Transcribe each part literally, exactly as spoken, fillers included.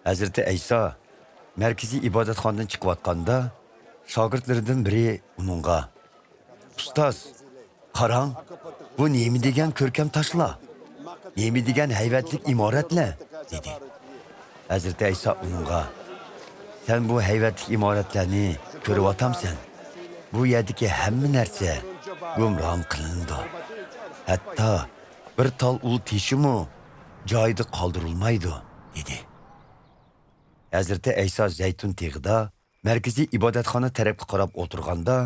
ھەزرىتى ئەيسا مەركىزىي ئىبادەتخانىدىن چىقىۋاتقاندا، شاگىرتلىرىدىن بىرى ئۇنىڭغا، «ئۇستاز، قاراڭ، بۇ نېمە دېگەن كۆركەم تاشلار؟ نېمە دېگەن ھەيۋەتلىك ئىمارەتلەر؟» دېدى. ھەزرىتى ئەيسا ئۇنىڭغا، «سەن بۇ ھەيۋەتلىك ئىمارەتلەرنى كۆرۈۋاتامسەن؟ بۇ يەردىكى ھەممە نەرسە گۇمران قىلىنىدۇ. ھەتتا بىر تال ئۇل تېشىمۇ جايىدا قالدۇرۇلمايدۇ» دېدى. ھەزرىتى ئەيسا زەيتۇن تېغىدا مەركىزىي ئىبادەتخانا تەرەپكە قاراپ ئولتۇرغاندا،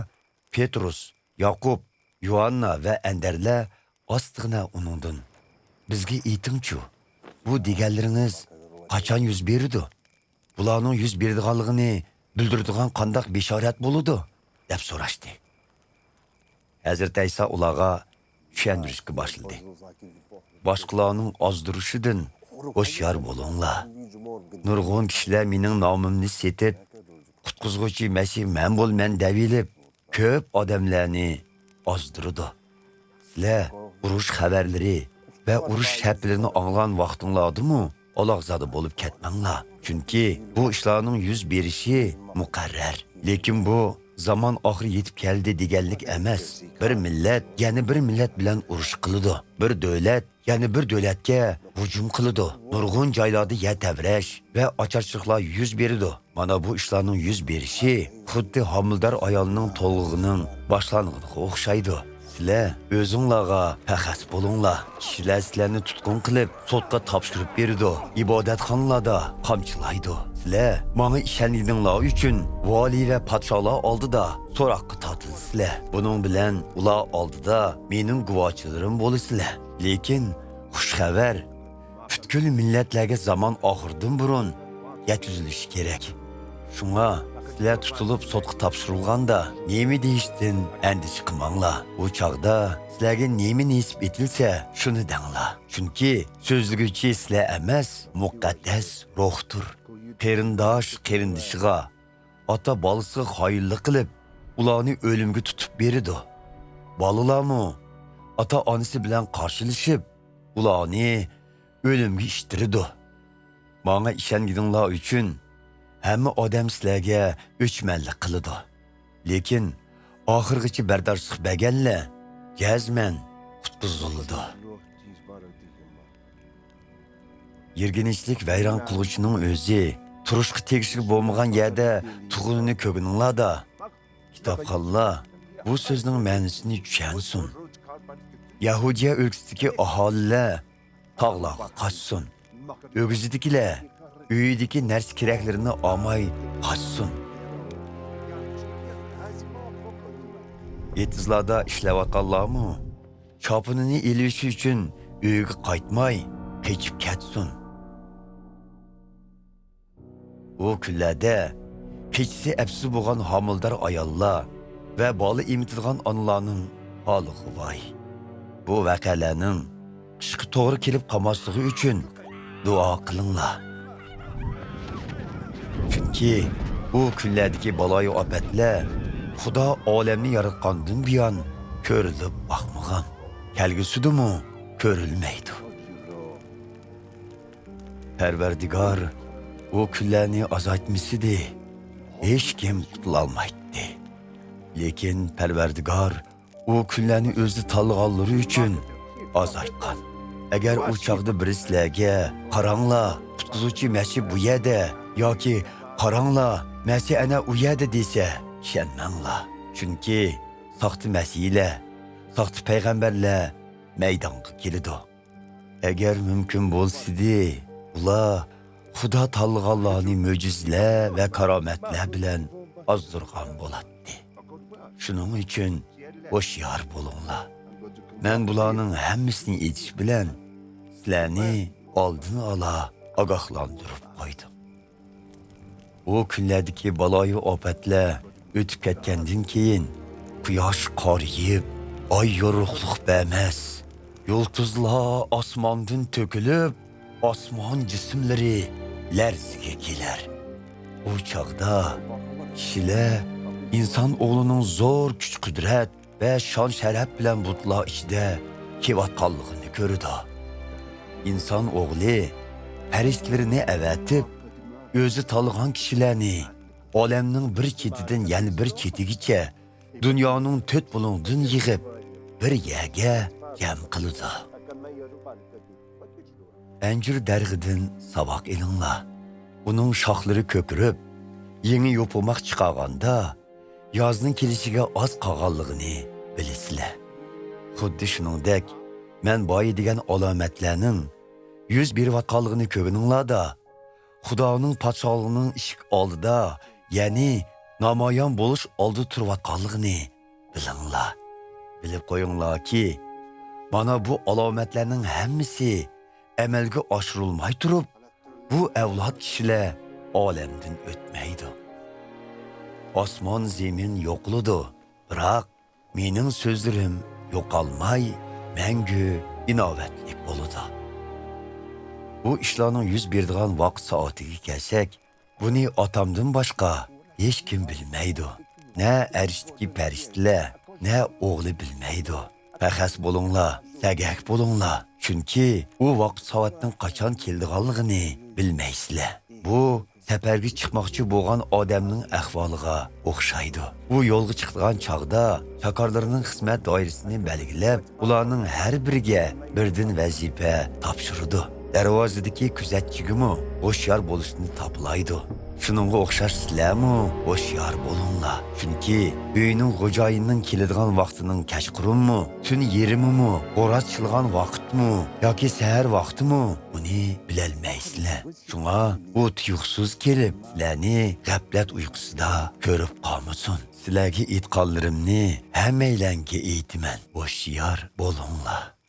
پېتروس، ياقۇپ، يۇھاننا ۋە ئەندەرلەر ئاستىغىنە ئۇنىڭدىن، «بىزگە ئېيتىڭچۇ، بۇ دېگەنلىرىڭىز قاچان يۈز بېرىدۇ؟ بۇلارنىڭ يۈز بېرىدىغانلىقىنى بىلدۈرىدىغان قانداق بېشارەت بولىدۇ؟» دەپ سوراشتى. ھەزرىتى ئەيسا ئۇلارغا چۈشەندۈرۈشكە باشلىدى، «باشقىلارنىڭ ئازدۇرۇشىدىن ھوشيار بولۇڭلار. نۇرغۇن كىشىلەر مېنىڭ نامىمنى سېتىپ، قۇتقۇزغۇچى مەسىھ مەن بولىمەن دەۋېلىپ، كۆپ ئادەملەرنى ئازدۇرىدۇ. سىلەر ئۇرۇش خەۋەرلىرى ۋە ئۇرۇش شەپىلىنى ئاڭلىغان ۋاقتىڭلاردىمۇ ئالاقزادە بولۇپ كەتمەڭلار. چۈنكى بۇ ئىشلارنىڭ يۈز بېرىشى مۇقەررەر. لېكىن بۇ زامان ئاخىرى يېتىپ كەلدى دېگەنلىك ئەمەس. بىر مىللەت يەنە بىر مىللەت بىلەن ئۇرۇش قىلىدۇ. بىر دۆلەت يەنە بىر دۆلەتكە ھۇجۇم قىلىدۇ. نۇرغۇن جايلاردا يەر تەۋرەش ۋە ئاچارچىلىقلار يۈز بېرىدۇ. مانا بۇ ئىشلارنىڭ يۈز بېرىشى خۇددى ھامىلىدار ئايالنىڭ تولغىقىنىڭ باشلانغىنىغا ئوخشايدۇ. سىلەر ئۆزۈڭلارغا پەخەس بولۇڭلار. كىشىلەر سىلەرنى تۇتقۇن قىلىپ، سوتقا تاپشۇرۇپ بېرىدۇ، ئىبادەتخانىلاردا قامچىلايدۇ. سىلەر ماڭا ئىشەنگىنىڭلار ئۈچۈن ۋالىي ۋە پادىشاھلار ئالدىدا سوراققا تارتىلىسىلەر. بۇنىڭ بىلەن ئۇلار ئالدىدا مېنىڭ گۇۋاھچىلىرىم بولىسىلەر. لېكىن خۇش خەۋەر پۈتكۈل مىللەتلەرگە زامان ئاخىرىدىن بۇرۇن يەتكۈزۈلۈشى كېرەك. شۇڭا سىلەر تۇتۇلۇپ سوتقا تاپشۇرۇلغاندا نېمە دېيىشتىن ئەندىشە قىلماڭلار. ئۇ چاغدا سىلەرگە نېمە نېسىپ ئېتىلسە، شۇنى دەڭلار. چۈنكى سۆزلىگۈچى سىلەر ئەمەس، مۇقەددەس روھتۇر. قېرىنداش قېرىندىشىغا، ئاتا بالىسىغا خائىنلىق قىلىپ، ئۇلارنى ئۆلۈمگە تۇتۇپ بېرىدۇ. بالىلارمۇ ئاتا-ئانىسى بىلەن قارشىلىشىپ، ئۇلارنى ئۆلۈمگە ئىتتىرىدۇ. ماڭا ئىشەنگىنىڭلار ئۈچۈن ھەممە ئادەم سىلەرگە ئۆچمەنلىك قىلىدۇ. لېكىن ئاخىرغىچە بەرداشلىق بەرگەنلەر جەزمەن قۇتقۇزۇلىدۇ. يىرگىنچلىك ۋەيران قىلغۇچىنىڭ ئۆزى تۇرۇشقا تېگىشلىك بولمىغان يەردە تۇغىنىنى كۆرگىنىڭلاردا، كىتابخانلار بۇ سۆزنىڭ مەنىسىنى چۈشەنسۇن. يەھۇدىيە ئۆلكىسىدىكى ئاھالىلەر تاغلارغا قاچسۇن. ئۆگزىدىكىلەر ئۆيىدىكى نەرسە-كېرەكلىرىنى ئالماي قاچسۇن. ئېتىزلاردا ئىشلەۋاتقانلارمۇ چاپىنىنى ئېلىۋېلىش ئۈچۈن ئۆيىگە قايتماي قېچىپ كەتسۇن. ئۇ كۈنلەردە كېچىسى ئەپسىز بولغان ھامىلىدار ئاياللار ۋە بالا ئېمىتىدىغان ئانىلارنىڭ ھالىغا ۋاي! بۇ ۋەقەلەرنىڭ قىشقا توغرا كېلىپ قالماسلىقى ئۈچۈن دۇئا قىلىڭلار. چۈنكى بۇ كۈنلەردىكى بالايىئاپەتلەر خۇدا ئالەمنى ياراتقاندىن بۇيان كۆرۈلۈپ باقمىغان، كەلگۈسىدىمۇ كۆرۈلمەيدۇ. پەرۋەردىگار ئۇ كۈنلەرنى ئازايتمىسىدى، ھېچكىم قۇتۇلالمايتتى. لېكىن پەرۋەردىگار ئۇ كۈنلەرنى ئۆزى تاللىغانلىرى ئۈچۈن ئازايتقان. ئەگەر ئۇ چاغدا بىرى سىلەرگە، «قاراڭلار، قۇتقۇزغۇچى مەسىھ بۇ يەردە» ياكى «قاراڭلار، مەسىھ ئەنە ئۇ يەردە» دېسە، ئىشەنمەڭلار. چۈنكى ساختا مەسىھلەر، ساختا پەيغەمبەرلەر مەيدانغا كېلىدۇ. ئەگەر مۇمكىن بولسىدى، ئۇلار خۇدا تاللىغانلارنى مۆجىزىلەر ۋە كارامەتلەر بىلەن ئازدۇرغان بولاتتى. شۇنىڭ ئۈچۈن ھوشيار بولۇڭلار. مەن بۇلارنىڭ ھەممىسىنى ئېيتىش بىلەن سىلەرنى ئالدىن ئالا ئاگاھلاندۇرۇپ قويدۇم. ئۇ كۈنلەردىكى بالايىئاپەتلەر ئۆتۈپ كەتكەندىن كېيىن، قۇياش قارىيىپ، ئاي يورۇقلۇق بەرمەس، يۇلتۇزلار ئاسماندىن تۆكۈلۈپ، ئاسمان جىسىملىرى لەرزىگە كېلەر. ئۇ چاغدا كىشىلەر ئىنسان ئوغلىنىڭ زور كۈچ-قۇدرەت ۋە شان-شەرەپ بىلەن بۇتلار ئىچىدە كېلىۋاتقانلىقىنى كۆرىدۇ. ئىنسان ئوغلى پەرىشتىلىرىنى ئەۋەتىپ، ئۆزى تاللىغان كىشىلەرنى ئالەمنىڭ بىر چېتىدىن يەنە بىر چېتىگىچە دۇنيانىڭ تۆت بۇلۇڭىدىن يىغىپ، بىر يەرگە جەم قىلىدۇ. ئەنجۈر دەرىخىدىن ساۋاق ئېلىڭلار. ئۇنىڭ شاخلىرى كۆكىرىپ، يېڭى يوپۇرماق چىقارغاندا، يازنىڭ كېلىشىگە ئاز قالغانلىقىنى بىلىسىلەر. خۇددى شۇنىڭدەك، مەن بايا دېگەن ئالامەتلەرنىڭ يۈز بېرىۋاتقانلىقىنى كۆرگىنىڭلاردا، خۇدانىڭ پادىشاھلىقىنىڭ ئىشىك ئالدىدا، يەنى نامايان بولۇش ئالدىدا تۇرۇۋاتقانلىقىنى بىلىڭلار. بىلىپ قويۇڭلاركى، مانا بۇ ئالامەتلەرنىڭ ھەممىسى ئەمەلگە ئاشۇرۇلماي تۇرۇپ، بۇ ئەۋلاد كىشىلەر ئالەمدىن ئۆتمەيدۇ. ئاسمان زېمىن يوقىلىدۇ، بىراق مېنىڭ سۆزلىرىم يوقالماي، مەڭگۈ ئىناۋەتلىك بولىدۇ. بۇ ئىشلارنىڭ يۈز بېرىدىغان ۋاقىت سائىتىگە كەلسەك، بۇنى ئاتامدىن باشقا ھېچكىم بىلمەيدۇ. نە ئەرشتىكى پەرىشتىلەر، نە ئوغلى بىلمەيدۇ. پەخەس بولۇڭلار، سەگەك بولۇڭلار، چۈنكى ئۇ ۋاقىت سائەتنىڭ قاچان كېلىدىغانلىقىنى بىلمەيسىلەر. بۇ سەپەرگە چىقماقچى بولغان ئادەمنىڭ ئەھۋالىغا ئوخشايدۇ. ئۇ يولغا چىقىدىغان چاغدا چاكارلىرىنىڭ خىزمەت دائىرىسىنى بەلگىلەپ، ئۇلارنىڭ ھەر بىرىگە بىردىن ۋەزىپە تاپشۇرىدۇ. دەرۋازىدىكى كۆزەتچىگىمۇ ھوشيار بولۇشنى تاپىلايدۇ. شۇنىڭغا ئوخشاش سىلەرمۇ ھوشيار بولۇڭلار. چۈنكى ئۆينىڭ خوجايىنىنىڭ كېلىدىغان ۋاقتىنىڭ كەچقۇرۇنمۇ، تۈن يېرىمىمۇ، خوراز چىلىغان ۋاقىتمۇ ياكى سەھەر ۋاقتىمۇ، ئۇنى بىلەلمەيسىلەر. شۇڭا ئۇ تۇيۇقسىز كېلىپ، سىلەرنى غەپلەت ئۇيقۇسىدا كۆرۈپ قالمىسۇن. سىلەرگە ئېيتقانلىرىمنى ھەممەيلەنگە ئېيتىمەن، ھوشيار بولۇڭلار.